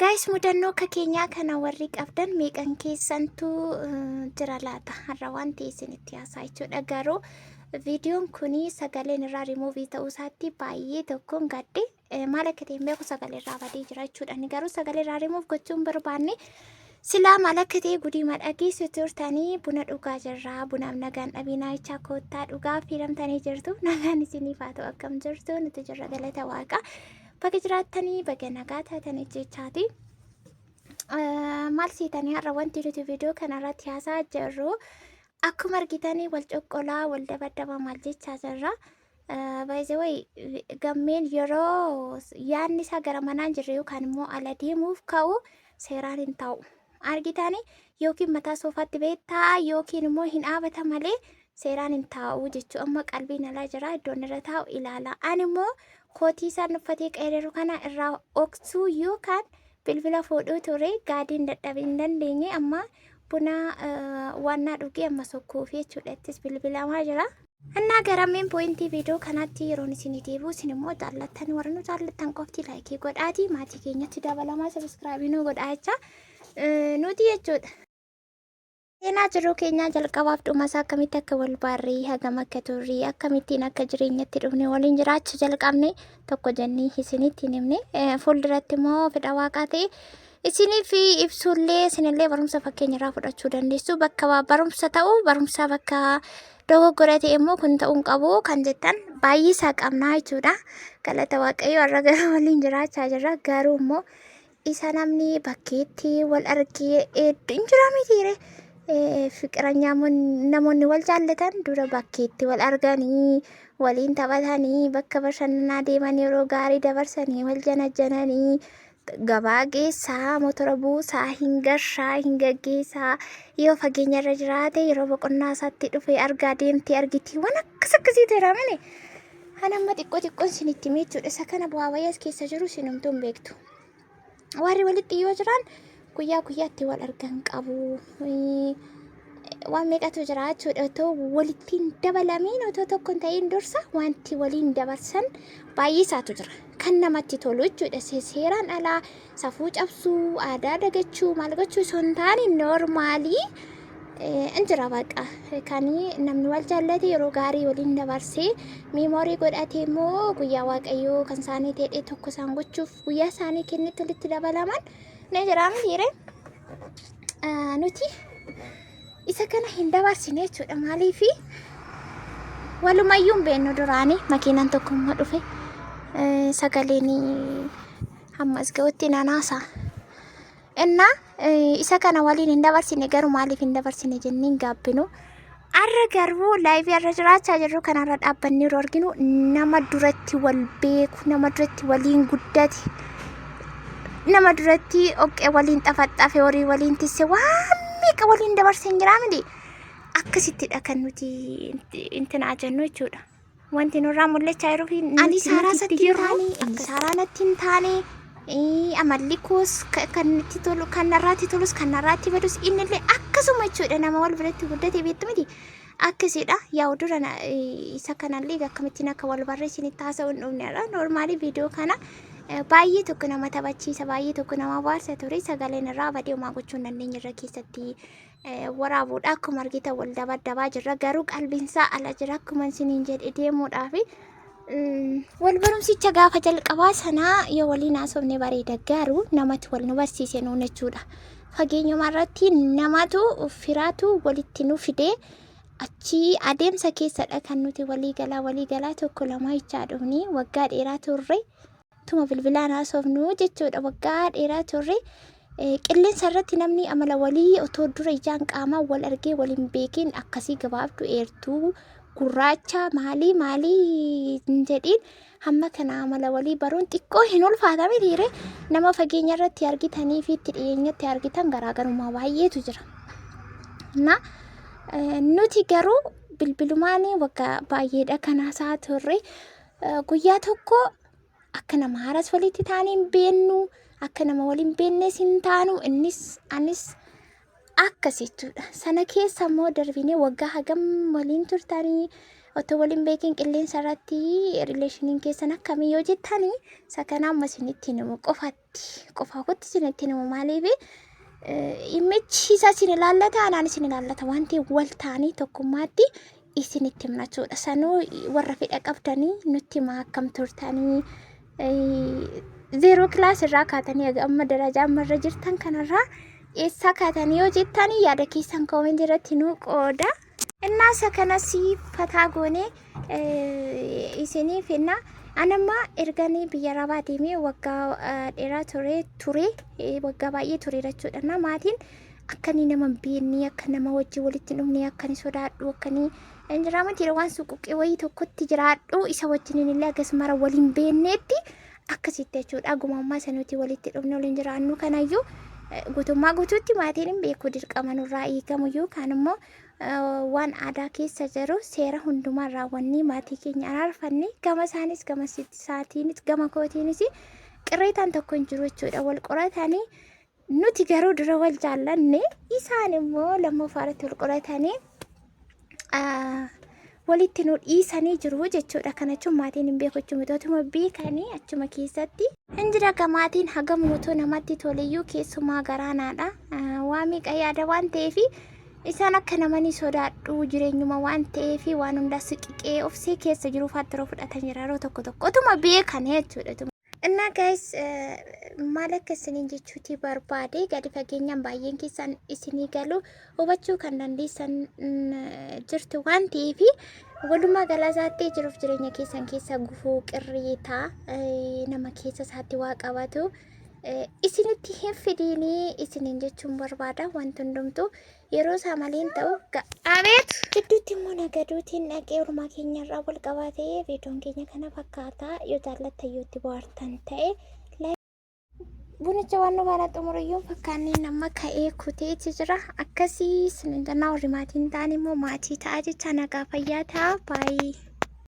Guys, mudannoo akka keenyaa kana warri qabdan meeqan keessantu jira laata? Har'a waan ta'e isinitti haasaa jechuudha. Garuu viidiyoon kun sagaleen irraa rimuuvii ta'uu isaatti baay'ee tokkoon gadde. Maal akka ta'e hin beeku, sagalee irraa badee jira jechuudha. Inni garuu sagalee irraa rimuuf gochuu hin barbaanne. Silaa maal akka ta'e gudii dhageessu turtanii. Buna dhugaa jirra. Bunaaf nagaan dhabinaa jechaa, koottaa dhugaa fiiramtanii jirtu. Nagaan isiniif haa ta'u. Akkam jirtu? Nuti jirra, galata Waaqa. Baga jiraattanii, baga nagaa taatanii jechaati. Maal siitanii, har'a wanti nuti viidiyoo kanarratti haasaa jirru, akkuma argitanii wal coqqolaa, wal dabaddaba maal jechaa jirra. Baay'ee gammeen yeroo yaadni isaa gara manaan jirre yookaan immoo ala deemuuf ka'u seeraan hin ta'u. Argitanii, yookiin mataa soofaatti ba'ee taa'a yookiin immoo hin dhaabata malee seeraan hin taa'u jechuudha. Amma qalbiin alaa jira, iddoon irra taa'u ilaala. Ani immoo kootii isaan uffatee qeereeru kana irraa oksuu yookaan bilbila fuudhuu ture, gaadiin dadhabee hin dandeenye. Amma buna waannaa dhugee amma sokkuuf jechuudha. Ittis bilbilamaa jira. Innaa gara main pointii viidiyoo kanaatti yeroon isin deebi'u, isin immoo jaallattan, warra nu jaallattan qofti likeii godhaati maatii keenyatti dabalamaa, subscribeii nu godhaa jecha nuti jechuudha. Seenaa jiruu keenyaa jalqabaaf dhumasaa, akkamitti akka wal baarree, hagam akka turrii, akkamittiin akka jireenyatti dhufne, waliin jiraachuu jalqabne tokko jennee isinitti hin himne. Fuulduratti immoo fedha Waaqaa ta'e isiniif ibsuullee, isinillee barumsa fakkeenya irraa fudhachuu dandeessu. Bakka barumsa ta'u barumsa, bakka dogoggora ta'e immoo kun ta'uu hin qabu kan jettan baay'ee isaa qabnaa jechuudha. Galata Waaqayyo, har'a garuu waliin jiraachaa jirra. Garuu immoo isa namni bakkeetti wal argee hedduu hin jira mitiire? Fiqiranyaa namoonni wal jaallatan dura bakkeetti wal arganii, waliin taphatanii, bakka bashannanaa deeman, yeroo gaarii dabarsanii, wal janajjananii, gabaa geessaa, motora buusaa, hin garshaa, hin gaggeessaa, yoo fageenya irra jiraate yeroo boqonnaa isaatti dhufee argaa deemtee argiti, waan akkas akkasiitu jira mini. Ani amma xiqqoo xiqqoon isinitti himee jechuudha. Isa kana bu'aa bayii as keessa jiru isinumtuu hin beektu. Warri walitti yoo jiran guyyaa guyyaatti wal argan qabu. Waan meeqatu jira jechuudha. Otoo walitti hin dabalamiin, otoo tokko hin ta'in dursa wanti waliin dabarsan baay'ee isaatu jira. Kan namatti tolu jechuudha. Seeraan alaa safuu cabsuu, aadaa dagachuu, maal gochuu osoo hin taane, normalii in jira baqa. Kan namni wal jaallate yeroo gaarii waliin dabarsee memory godhatee immoo guyyaa Waaqayyoo kan isaanii ta'e tokko isaan gochuuf guyyaa isaanii kennetti walitti dabalaman ni jira mitiire? Nuti isa kana hin dabarsine jechuudha. Maaliifi walumayyuu hin beeknu duraanii. Makiinaan tokko immoo dhufe, sagaleen ammas ga'utti nanaasa. Innaa isa kana waliin hin dabarsine. Garuu maaliif hin dabarsine jennee hin gaabbinu. Arra garuu lifeii arra jiraachaa jirru kanarra dhaabbannee yeroo arginu, nama duratti wal beeku, nama duratti waliin guddate, nama duratti dhoqqee waliin xafaxafe, horii waliin tisse, waan meeqa waliin dabarse hin jiraa miti? Akkasittidha kan nuti intinaa jennu jechuudha. Wanti nurraa mul'achaa jiruu fi ani saaraa isatti hin taane, inni saaraa natti hin taane, amalli koos kan itti tolu, kan narraatti tolus, kan narraatti badus, innillee akkasuma jechuudha. Nama wal biratti guddate beektu miti? Akkasidha. Yaa'u dura isa kanallee akkamittiin akka wal barree isinitti haasa'u hin dhufneerra. Normalii viidiyoo kana baay'ee tokko nama taphachiisa, baay'ee tokko nama bohaarsa ture. Sagaleen irraa badee homaa gochuu hin dandeenye irra keessatti waraabuudha. Akkuma argitan wal dabaddabaa jirra, garuu qalbiinsaa ala jira. Akkuma isiniin jedhe deemuudhaafi wal barumsicha gaafa jalqabaa sanaa yoo waliin haasofne bareeda, garuu namatu wal nu barsiise nuun jechuudha. Fageenyuma irratti namatu firaatu walitti nu fide. Achii adeemsa keessadha kan nuti walii galaa walii galaa tokko lama jechaa dhufni. Waggaa dheeraa turre tuma bilbilaan haasofnu jechuudha. Waggaa dheeraa turre. Qilleensa irratti namni amala walii otoo dura ijaan qaamaan wal argee waliin beekin akkasii gabaabduu, eertuu, gurraacha, maalii maalii hin jedhiin, hamma kana amala walii baruun xiqqoo hin ulfaata mitiire? Nama fageenya irratti argitanii fi itti dhiyeenyatti argitan garaagarummaa baay'eetu jira. Na nuti garuu bilbilumaan waggaa baay'eedha kan haasaa turre. Guyyaa tokko akka nama haaras walitti taanee hin beennu, akka nama waliin beeknes hin taanu, innis anis akkas jechuudha. Sana keessa immoo darbinee waggaa hagam waliin turtanii otoo waliin beekin qilleensa irratti relationiin keessan akkamii yoo jettanii, isa kana amma isinitti himu qofa. kootti qofaa kootti isinitti himu maaliif dhimmichi isa isin ilaallata anaan isin ilaallata waan ta'eef wal taanii tokkummaatti isinitti himna jechuudha. Sanuu warra fedha qabdanii nutti himaa akkam turtanii zeeroo kilaas irraa kaatanii haga amma darajaa amma irra jirtan kanarraa eessaa kaatanii yoo jettanii yaada keessan koomentii irratti nuu qooda. Innaa isa kanas fataa goonee isinii finna. Anamma erganii biyya arabaa deemee waggaa dheeraa ture ture waggaa baay'ee ture jechuudha. Na maatiin akkanii nama hin beekne akka nama wajjin walitti hin dhufne akkanii sodaadhu akkanii hin jiraamati waan suquqqee wayii tokkotti jiraadhu isa wajjiniin illee akkas mara waliin beekneetti akkasitti jechuudha. Aguma ammaa isa nuti walitti dhufne waliin jiraannu kanayyuu guutummaa guutuutti maatiin hin beeku dirqama nurraa eegamu yookaan immoo waan aadaa keessa jiru seera hundumaa raawwannee maatii keenya araarfanne gama isaanis gama isaatiinis gama kootiinis qirreetaan tokko hin jiru jechuudha. Wal qoratanii nuti garuu dura wal jaallanne isaan immoo lammaffaa irratti wal qoratanii walitti nu dhiisanii jiru jechuudha. Kana jechuun maatiin hin beeku jechuun miti. Otuma beekanii achuma keessatti. Hin jira maatiin hagam otoo namatti toleyyuu keessumaa garaanaadha. Waa meeqa yaada waan ta'eef isaan akka namani sodaadhu jireenyuma waan ta'eef waan hundaa siqiqee obsee keessa jiru faatti yeroo fudhatan jira yeroo tokko tokko otuma beekan jechuudha. Innaa guys maal akka isiniin jechuuti barbaade gadi fageenyaan baay'een keessan isinii galu hubachuu kan dandeessan jirtu waan ta'eef walumaa gala isaatti jiruuf jireenya keessan keessa gufuu qirriitaa nama keessa isaatti waa qabatu isinitti hin fidiinii isiniin jechuun barbaada wanti hundumtuu yeroo isaa malee hin ta'u. Abeet! Gidduutti immoo nagaduutiin dhaqee oolmaa keenya irraa wal qabatee viidiyoon keenya kana fakkaata. Yoo jaallattan yoo itti bohaartan ta'e bunicha waan nu baala xumuriyyuu fakkaannee nama ka'ee kuteeti jira. Akkasii isin jennaa warri maatiin ta'an immoo maatii ta'a jecha nagaa fayyaa ta'a. Baay'ee.